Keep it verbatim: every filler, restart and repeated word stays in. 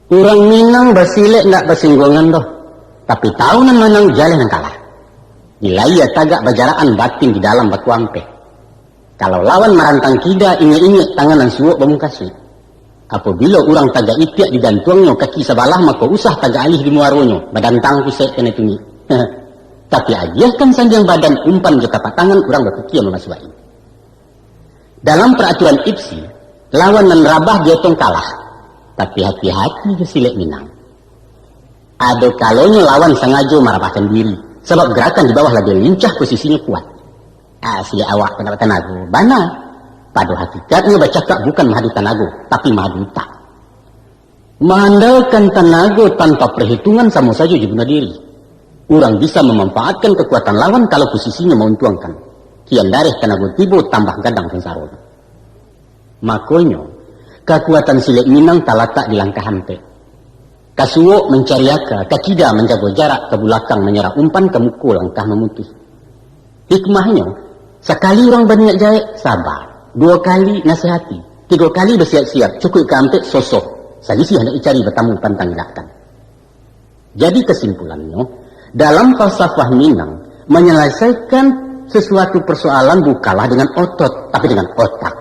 Urang Minang basilek ndak basingguangan doh, tapi tahu nan manang jaleh nan kalah. Di layia tagak bajarakan, batin di dalam bakuampeh. Kalau lawan marantang kida, ingek-ingek tangan nan suok bamungkasuik. Apabilo urang tagak itiak digantuangnyo kaki sabalah, mako usah tagak alih di muaronyo, badantang pusek kanai tungik. Tapi agiahkan sandiang badan, umpan jo tapak tangan, urang bapikia mamasuaki. Dalam paraturan ipsi, lawan nan rabah diotong kalah. Tapi hati-hati jo silek Minang. Ado kalonyo lawan sangajo marabahkan diri, sabab garakan di bawah labiah lincah, posisinyo kuat. Ah, silek awak tu ndak batanago, bana. Pado hakikatnyo bacakak bukan maadu tanago, tapi maadu utak. Maandalkan tanago tanpa perhitungan samo sajo jo bunuah diri. Urang bisa mamanfaatkan kakuatan lawan kalau posisinyo mauntuangkan. Kian dareh tanago tibo, tambah gadang sansaro. Makonyo, kakuatan silek Minang talatak di langkah ampek. Ka suok mancari aka, ka kida manjago jarak, ka bulakang manyarah umpan, ka muko langkah mamutuih. Hikmahnyo, sakali urang baniat jahek, saba. Duo kali nasihati. Tigo kali basiap-siap, cukuik ka ampek, sosoh. Salisiah ndak dicari, batamu pantang ilakkan. Jadi kasimpulannyo, dalam falsafah Minang, manyalasaikan sasuatu parsoalan bukanlah dengan otot, tapi dengan otak.